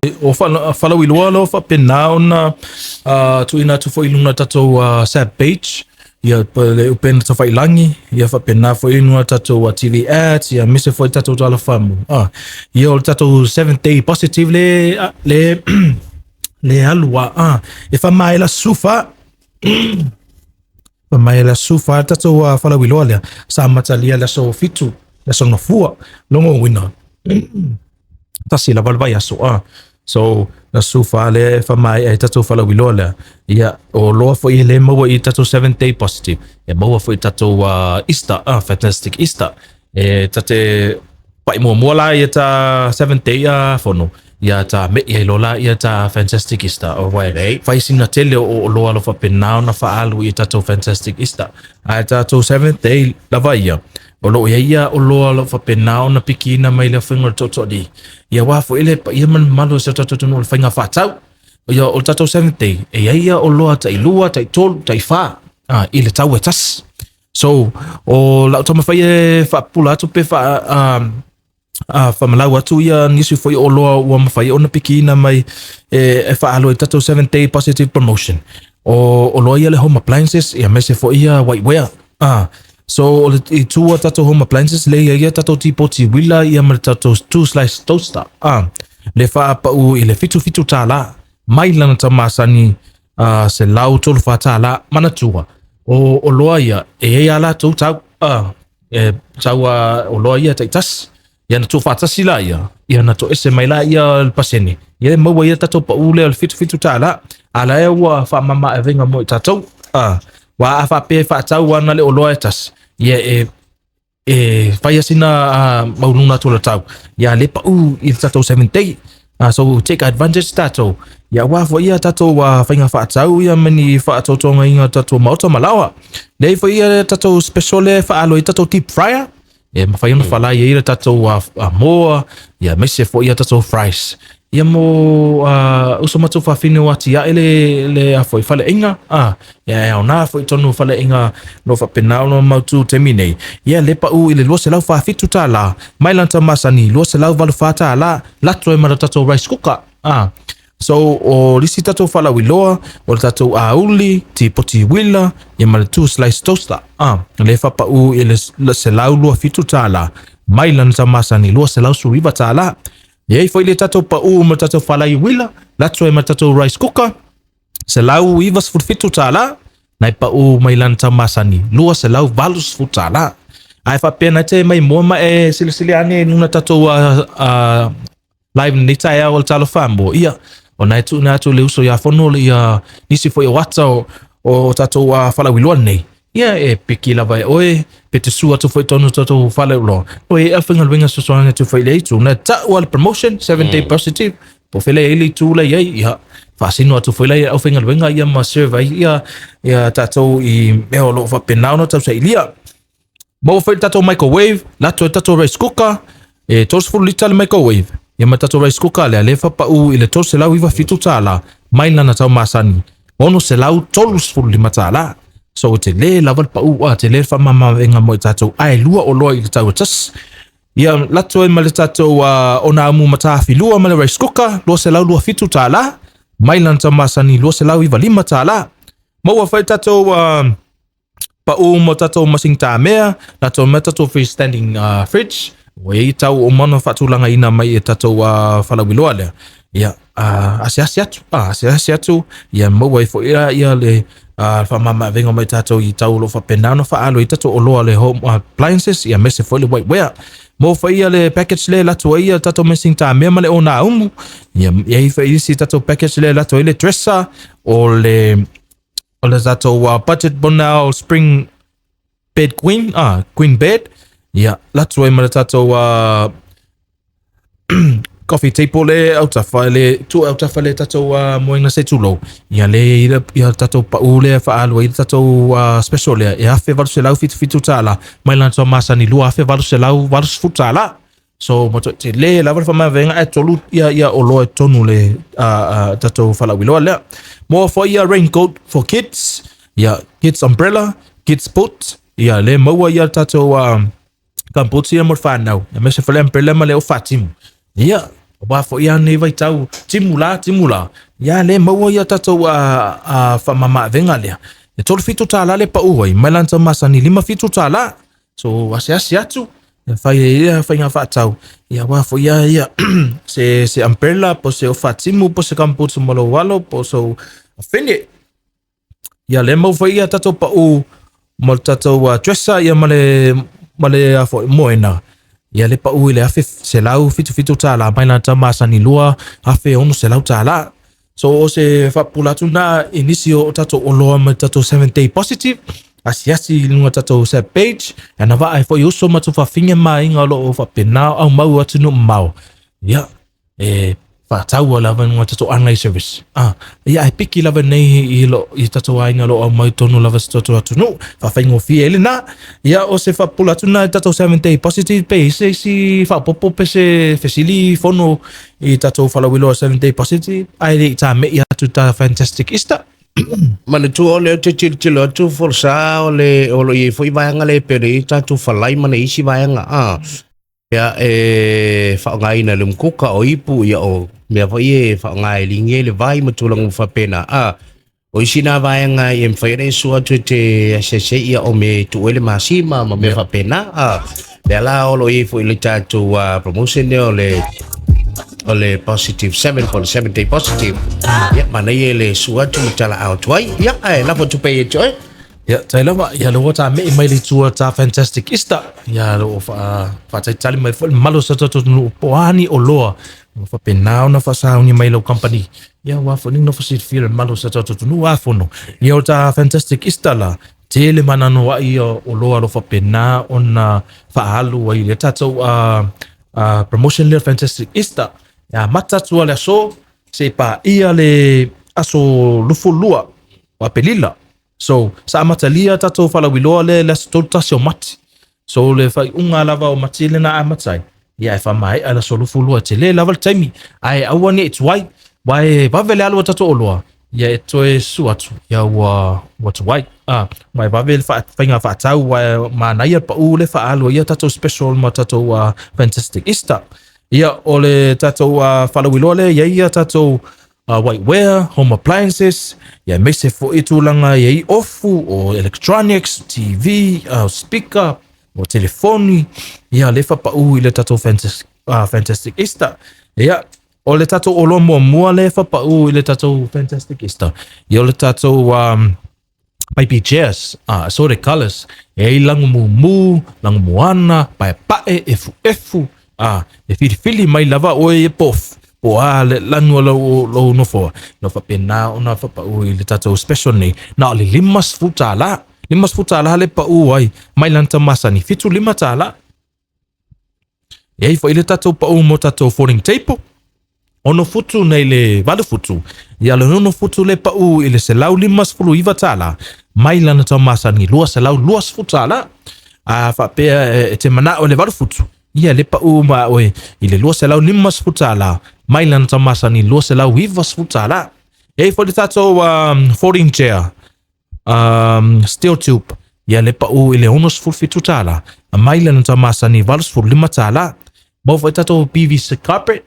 O falauiloa lo faapena ona tuuina atu foi i luga o tatou SAB page, ia le upega tafailagi, ia faapena foi i luga o tatou TV ads, ia aemaise foi tatou tala faamu. Ia o le tatou 7 day positive le le alu a e faamaea sufa. Faamaea le aso 14 le tatou falauiloa lea, sa amatalia le aso 7, le aso Gafua, lona uiga, tasi lava le vaiaso. So, le aso 14 lea e faamaea ai tatou falauiloa lea. Ia, o loa foi e le maua i tatou 7 day positive, e maua foi tatou Easter, Fantastic Easter. E tate pai muamua la ia ta 7 day fono, ia ta me ia lola ia ta Fantastic Easter. O wai, fai sina tele o loa lo faapena ona faaalu i tatou Fantastic Easter. Ae tatou 7 day lava ia, o loo ia ia o loa lo faapena ona pikiina mai le faiga o le tootooalii. Ia aua foi le paia ma le mamalu o si o tatou atunuu o le faiga faatau. Ia o le tatou 7 day, e i ai ia o loa tai 2, tai 3, tai 4 i le tau e tasi. So, o lau taumafai e faapupula atu pe faamalau atu ia nisi foi o loa ua mafai ona pikiina mai e faaalu ai tatou 7 day positive promotion. O loa ia le home appliances, ia aemaise foi ia whiteware. So o le i tua tatou home appliances le ia tatou tipoti uila ia ma le tatou 2 slice toaster. Le faapau i le $77 mai lana tau masani $134. Manatua o loa ia e i ai a latou tau e tau o loa ia taitasi. Ia na tuufaatasi la ia, ia na toese mai la ia le pasene. Ia e maua ia tatou pau lea o le $77. A la e ua faamama avega mo i tatou. Wa a faapea faatau ana le oloa e tasi. Ia e fai sina mauluna atu o le tau. Ia le pau i le tatou 7 day. So take advantage tatou. Ia aua foi ia tatou faiga faatau ia ma ni faatautogaina tatou maota ma laoa. Lea foi ia tatou special le faalo i tatou deep fryer. E mafai ona falai ai le tatou moa, ia aemaise foi ia tatou fries. Ia mo uso matou faafine o atiae le a foi faleaiga, ia e aoga foi tonu faleaiga no faapena ona mautu taimi nei. Ia le pau i le $247, mai lana tau masani $284, lato e ma le tatou rice cooker. So o lisi tatou falauiloa, o le tatou auli, tipoti uila, ia ma le 2 slice toaster. Le faapau i le $127, mai lana tau masani $219. Ia i foi le tatou pau ma le tatou falai uila, lato e ma le tatou rice cooker, $197, nai pau mai lana tau masani $280. Ae faapea nai te mai mua ma e silasila ane i luna tatou live nei taeao o le talofa mo ia o nai tuuna atu le uso ia fono le ia nisi foi o ata o tatou falauiloa nei. Ia e piki lava e oe pe te su atu foi tonu tatou falauiloa. O e faigaluega fesoasoani atu foi le itu na tau le promotion 7 day positive po fele ai le itu la iai ia faasino atu foi la ia au faigaluega ia ma serve ai ia tatou i mea o loo faapena ona tausailia. Maua foi le tatou microwave, lato e tatou rice cooker, e 30 lita le microwave. Ia ma tatou rice cooker lea, le faapau i le $397, mai lana tau masani, $635. So te le lava le pau, te le faamamaavega mo i tatou, ae lua o loa i le tau e tasi. Ia lato e ma le tatou ona amu matafilua ma le rice cooker, $227, mai lana tau masani, $295. Maua foi tatou pau mo tatou masing tamea, lato ma tatou freestanding fridge, ua iai tau o mana faatulagaina mai e tatou falauiloa lea. Ia asiasi atu, asiasi atu, ia maua ai foi ia le faamamaavega mai tatou i tau o lo o faapena ona faaalu ai tatou oloa le home appliances, ia aemaise foi le whiteware. Maua foi ia le package le lato ai ia tatou masing tamea ma le ona umu. Ia iai foi isi tatou package le lato ai le dresser o le tatou budget Bonal spring bed queen, queen bed. Ia lato ai ma le tatou coffee table le autafa le tu autafa le tatou moenga se tulou. Ia le ia tatou pau le faaalu ai le tatou special le e $1,877 mai lana tau masani $2,880. So mo te le lava le faamavaega ae tolu ia o loa e tonu le tatou falauiloa lea. Mo foi ia raincoat for kids, ia kids umbrella, kids boot, ia le maua ia tatou gumboot ia mo le whanau. Ia mese foi le umbrella ma le o faatimu. Ia Aua foi a nei vaitau, timu la, timu la, ia le maua ia tatou a faamamaavega lea. E $37 le pau ai, mai lana tau masani $57. So asiasi atu, e fai ai ia faiga faatau, ia aua foi ia ia se umbrella po se ofa timu po se gumboots mo lou alo po sou afine. Ia le mau foi ia tatou pau mo le tatou dresser ia ma le ma le a foi moena. Ia le pau i le $1,177 mai lana tau masani $2,600. So o se faapupula atu na i nisi o tatou oloa ma tatou 7 day positive asiasi i luga o tatou sub page e ana vaa ai foi uso ma tufafine ma aiga o lo o faapena o aumau atunuu mamao. Ia e faatau lava i luga o tatou online service. Ah, ia ae piki lava nei i lo i tatou aiga o lo o aumai tonu lava se tatou atunuu. Faafaigofie ai lena. Ia o se faapupula atu na i tatou 7 day positive pe i se isi faaopoopo pe se fesili fono i tatou falauiloa 7 day positive ae le i tamei atu i ta Fantastic Easter. Manatua o lea ou te tilotilo atu folasaga o le o lo o i ai foi vaega lea e pei ona i ai tatou falai ma nai isi vaega a. Ia, e faaaogaina e le umukuka, o ipu, ia o mea foi ia e faaaoga e ligi ai le vai ma tulaga uma faapena. A, o isi na vaega e mafai ona e sua atu e te asiasi ai, ia o mea e tuu ai le masima ma mea faapena. A, lea la o lo o i ai foi le tatou promotion lea o le o le positive 7 po o le 7 day positive. Ia, manaia le sua atu ma talaau atu ai. Ia, ae lafo atu pea ia te oe. Ia, tai lava, ia le ua tame'i mai le itu a ta Fantastic Easter. Ia, lo o faatalitali mai foi le mamalu o sa tatou atunuu po o a ni oloa ua faapena ona faasauni mai lau company. Ia, aua foi ne i nofo silafia le mamalu o sa tatou atunuu a fono. Ia, o ta Fantastic Easter la, tele ma anoanoai ia oloa o lo o faapena ona faaalu ai i le tatou promotion lea Fantastic Easter. E amata atu lava i le aso seia paia le aso 22 o Aperila. So, sa amatalia tatou faalauiloa lea i le aso 31 o Mati. So, le faaiuga lava o Mati lena amata ai, ia e faamaea i le aso 22. E tele lava le taimi, ae aua ne i tuai, aua e vave le alu a tatou oloa, ia e toe susu atu, ia ua tuai. Ma e vave le faiga faatau, aua e manaia le pau lea e faaalu ai ia tatou special ma tatou Fantastic Easter. Ia, o le tatou faalauiloa lea e i ai ia tatou whiteware, home appliances, ia aemaise foi tulaga e i ai ofu, o electronics, TV, speaker, o telefoni, ia lea e faapau i le tatou Fantastic Easter. Ia, o le tatou oloa muamua lea e faapau i le tatou Fantastic Easter, ia o le tatou Baby Jazz, assorted colours, e ai lagu mumu, lagu moana, paepae, efuefu, e filifili mai lava oe e po po a le lanu o lou nofoa, no faapena ona faapau i le tatou special nei, na o le $50, $50 le pau ai, mai lana tau masani, $75. E ai foi le tatou pau mo tatou folding table, 6 futu nei le 8 futu, ia le 6 futu le pau i le $159, mai lana tau masani $220. A faapea e te manao i le 8 futu, ia le pau ma oe i le $250, mai lana tau masani $290. E ai foi le tatou folding chair, steel tube, ia le pau i le $67, mai lana tau masani $85. Maua foi tatou PVC carpet,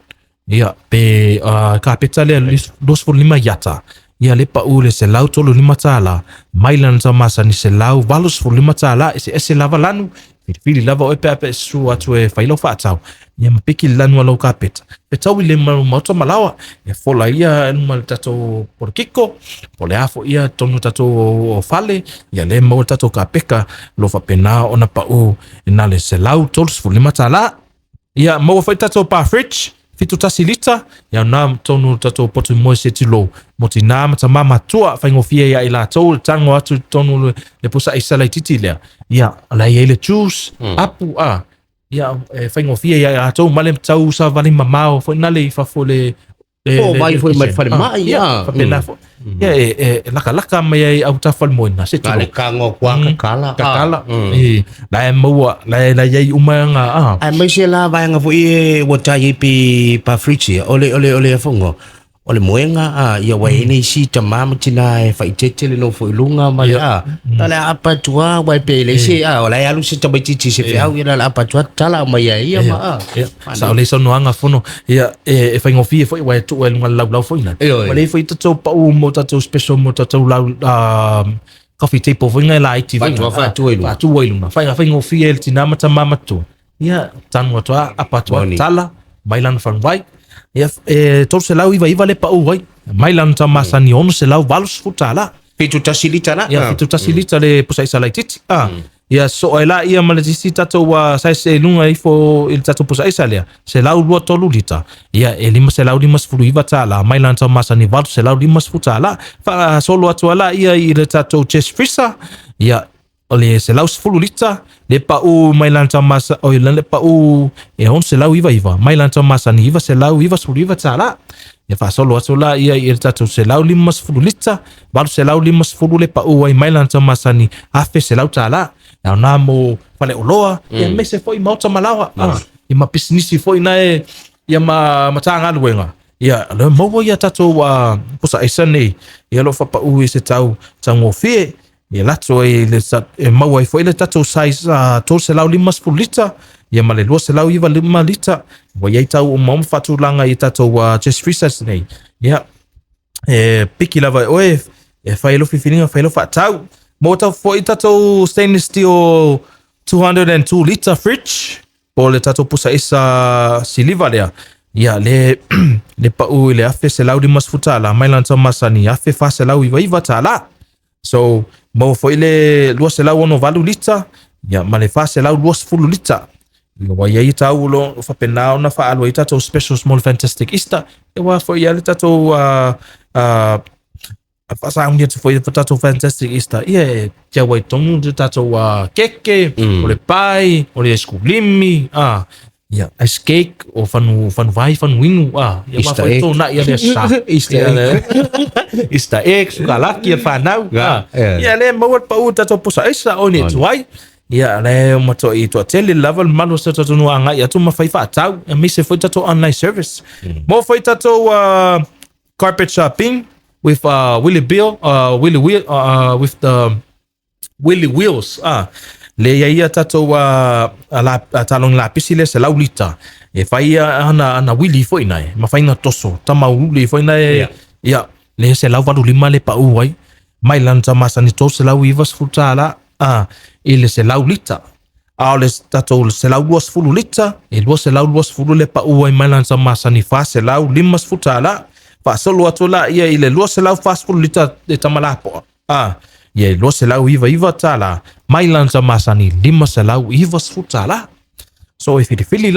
ia pe kapeta lea 25 iata, ia le pau i le $135, mai lana tau masani $185. Eseese lava lanu, filifili lava oe pe a pe susu atu e fai lau faatau, ia ma piki le lanu a lau kapeta, fetaui le mau maota ma laoa, e fola ia luma le tatou polokiko, po le a foi ia tonu tatou fale, ia le maua le tatou kapeka, lo faapena ona pau na le $135. Ia maua foi tatou bar fridge, 71 lita, ia na tonu tatou potu moe se tulou, mo tina ma tama matua, faigofie ia i latou le tango atu i tonu le pusa aisa laitiiti lea. Ia, la i ai le juice, apu, a, ia, e faigofie ia i latou, ma le tau savali mamao foi na le i fafo le Po vai foi mai le falemai, ia. Faapena foi. Ia, e lakalaka mai ai autafa o le moena, se tulou. Na le tago atu lava tatala. Tatala. La e maua, la e i ai uma nga, a. Aemaise la vaega foi e ua tai ai pe pa fridge ia, o le, o le, o le afoga. O le moega a ia ua i ai nisi tama ma tina e faaeteete le nofo i luga ma le a na o le aapa atu lava aua e pei e leai se a o la e alu se tamaitiiti i se feau ia na o le aapa atu lava tatala aumai e ia ma a. Ia, sao lelei saunoaga Fono. Ia, e faigofie foi aua e tuu ai i luga o le laulau foi lea. Ioe. Ua leai foi tatou pau mo tatou special mo tatou lau coffee table foi na e laiti foi. Faatu, faatu ai i luga. Faatu ai i luga. Faigofie ai le tina ma tama matua. Ia, tanu atu lava, apa atu lava, tala, mai lana faguvai. Ia, e 399 le pau ai. Mai lana tau masani $680. 71 lita la. Ia, 71 lita le pusa aisa laitiiti. Ah. Ia, sosoo ai laia ma le isi tatou size e i luga ifo i le tatou pusa aisa lea, 123 lita. Ia, e $559 mai lana tau masani $850. Faasolo atu ai laia i le tatou chest freezer. Ia, O le 110 lita, le pau mai lana tau masa, oi, le pau e 699, mai lana tau masani $999. Ia faasolo atu la ia i le tatou 150 lita, 850 le pau ai mai lana tau masani $1,100. E aoga mo faleoloa, ia aemaise foi maota ma laoa, ia ma pisinisi foi na e, ia ma Matagaluega. Ia, o lea maua ia tatou pusa aisa nei, ia o lo o faapau i se tau taugofie. Ia latou ai le e maua ai foi le tatou size 350 lita ia ma le 295 lita. Ua i ai tau uma ma faatulaga i tatou chest freezers nei. Ia e piki lava e oe e fai lou filifiliga, fai lou faatau. Maua tau foi tatou stainless steel 202 lita fridge po o le tatou pusa aisa siliva lea. Ia le le pau i le $1,150 mai lana tau masani $1,499. So, maua foi le 268 lita, ia, ma le 420 lita. Ia, ua i ai tau o lo o faapena ona faaalu ai tatou specials mo le Fantastic Easter. Ia, ua foi i ai le tatou faasauni atu foi i le tatou Fantastic Easter. Ia, e tiau ai tonu le tatou keke, o le pai, o le aisikulimi, Ia, ice cake, o fanu, fanu vai, fanu inu, a. Ia Easter egg. Tōna ia lea sa. Easter egg. Easter egg, sukalaki, ia whanau. Yeah, yeah. Ia, le maua le pau tatou pusa aisa, o ni tuai. Ia, le matua i toatele lava le mamalu o si o tatou atunuu agai atu ma fai faatau, aemaise foi tatou online service. Mo foi tatou carpet shopping with Willie Bill, Willie Will, with the Willy Wheels, a, le i ai ia tatou a, a, la, a taloni lapisi lea 100 lita, e fai ia ana, ana wili foi nae, ma fai na toso, tama uli foi nae, Yeah. ia, le 185 le pau ai, mai lana tau masani 390 tala, a, i le 100 lita. A o le tatou 120 lita, e 220 le pau ai mai lana tau masani 450 tala, faasolo atu la ia i le 240 lita e tama lapoa. A, ia e $299 mai lana tau masani $590. So e filifili